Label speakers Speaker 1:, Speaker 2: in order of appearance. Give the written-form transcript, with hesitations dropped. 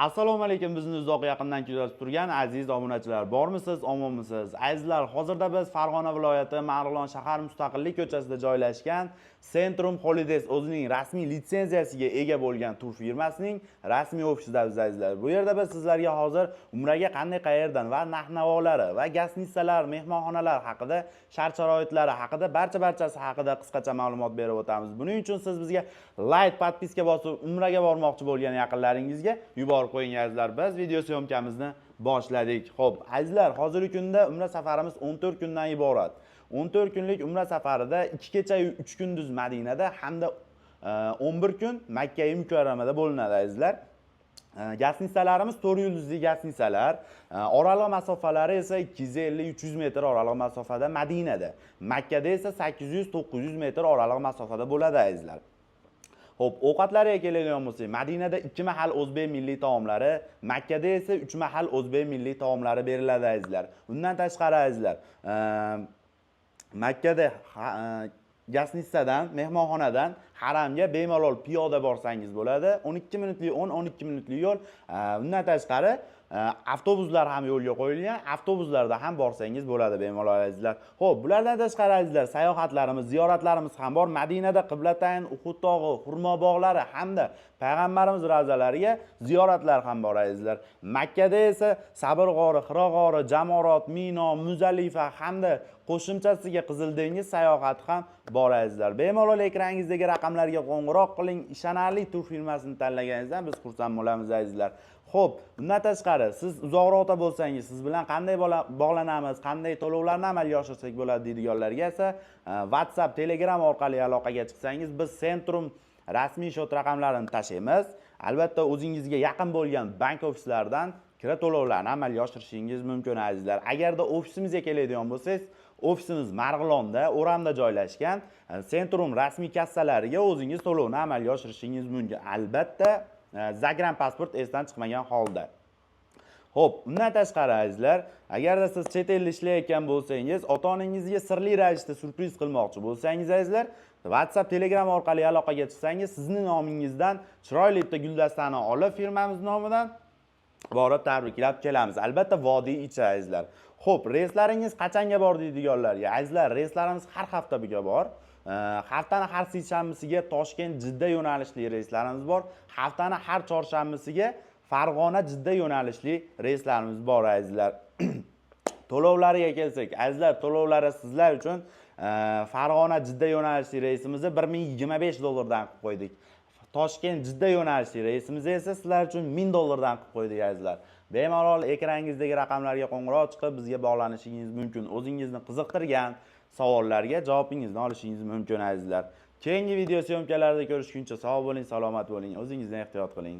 Speaker 1: Assalomu alaykum, bizni uzoq yaqindan kuzatib turgan aziz obunachilar. Bormisiz, omonmisiz? Azizlar, hozirda biz Farg'ona viloyati Marg'ilon shahar Mustaqillik ko'chasida joylashgan Centrum Holidays o'zining rasmiy litsenziyasiga ega bo'lgan tur firmasining rasmiy ofisidamiz, azizlar. Bu yerda biz sizlarga hozir umraga qanday, qayerdan va narx-navolari va гостиница lar, mehmonxonalar haqida, shart-sharoitlari haqida, barcha barchasi haqida qisqacha ma'lumot berib o'tamiz. Buning uchun siz bizga layk, подписка bosib, umraga bormoqchi bo'lgan yaqinlaringizga yuborib qo'ying, azizlar. Biz video съёмка mizni boshladik. Xo'p, azizlar, hozirgi kunda umra safarimiz 14 kundan iborat. 14 kunlik umra safarida 2 kecha 3 kunduz Madinada hamda 11 kun Makka Mukarramada bo'linadi, azizlar. Гостиница larimiz 4 yulduzli гостиница lar. Oraliq masofalari esa 250-300 metr oraliq masofada Madinada. Makkada esa 800-900 metr oraliq masofada bo'ladi, azizlar. Xo'p, ovqatlariga keladigan bo'lsak, Madinada 2 mahal o'zbek milliy taomlari, Makkada esa 3 mahal o'zbek milliy taomlari beriladi, azizlar. Undan tashqari, azizlar, Makkada гостиница dan, mehmonxonadan haramga bemalol piyoda borsangiz bo'ladi. 12 minutlik, 10-12 minutlik yo'l. Undan tashqari avtobuslar ham yo'lga qo'yilgan. Avtobuslarda ham borsangiz bo'ladi bemalol, azizlar. Xo'p, bulardan tashqari, azizlar, sayohatlarimiz, ziyoratlarimiz ham bor. Madinada Qiblatayn, Uhud tog'i, xurmo bog'lari hamda payg'ambarimiz ravzalariga ziyoratlar ham bor, azizlar. Makkada esa Sabr g'ori, Hiro g'ori, Jamorot, Mino, Muzalifa hamda qo'shimchasiga Qizil dengiz sayohati ham bor, azizlar. Bemalol ekrangingizdagi raqamlarga qo'ng'iroq qiling. Ishonarli tur firmasini tanlaganingizdan biz xursand bo'lamiz, azizlar. Xo'p, undan tashqari siz uzoqroqda bo'lsangiz, siz bilan qanday bog'lanamiz, qanday to'lovlarni amalga oshirsak bo'ladi deydiganlarga esa WhatsApp, Telegram orqali aloqaga chiqsangiz, biz Centrum rasmiy счёт raqamlarini tashlaymiz. Albatta, o'zingizga yaqin bo'lgan bank ofislaridan kira to'lovlarni amalga oshirishingiz mumkin, azizlar. Agarda ofisimizga keladigan bo'lsangiz, ofisimiz Marg'ilonda, O'ramda joylashgan. Centrum rasmiy kassalariga o'zingiz to'lovni amalga oshirishingiz mumkin. Albatta, загранпаспорт esdan chiqmagan holda. Xo'p, undan tashqari, azizlar, agarda siz chet elda ishlayotgan bo'lsangiz, ota-onangizga sirli ravishda syurpriz qilmoqchi bo'lsangiz, azizlar, WhatsApp, Telegram orqali aloqaga chiqsangiz, sizni nomingizdan chiroyli bitta guldastani olib, firmamiz nomidan borib tabriklab kelamiz. Albatta, vodiy ichi, azizlar. Xo'p, reyslaringiz qachonga bor deydiganlarga, azizlar, reyslarimiz har haftaga bor. Haftani har seshanbisiga Toshkent Jidda yo'nalishli reyslarimiz bor. Haftani har chorshanbisiga Farg'ona Jidda yo'nalishli reyslarimiz bor, azizlar. To'lovlariga kelsak, azizlar, to'lovlari sizlar uchun Farg'ona Jidda yo'nalishli reysimizni 1025 dollardan qilib qo'ydik. Toshkent Jidda yo'nalishli reysimizni esa sizlar uchun 1000 dollardan qilib qo'ydik, azizlar. Bemalol ekrangingizdagi raqamlarga qo'ng'iroq chiqib, bizga bog'lanishingiz mumkin. O'zingizni qiziqtirgan savollarga javobingizni olishingiz mumkin, azizlar. Keyingi video съёмка larda ko'rishguncha sog' bo'ling, salomat bo'ling, o'zingizni ehtiyot qiling.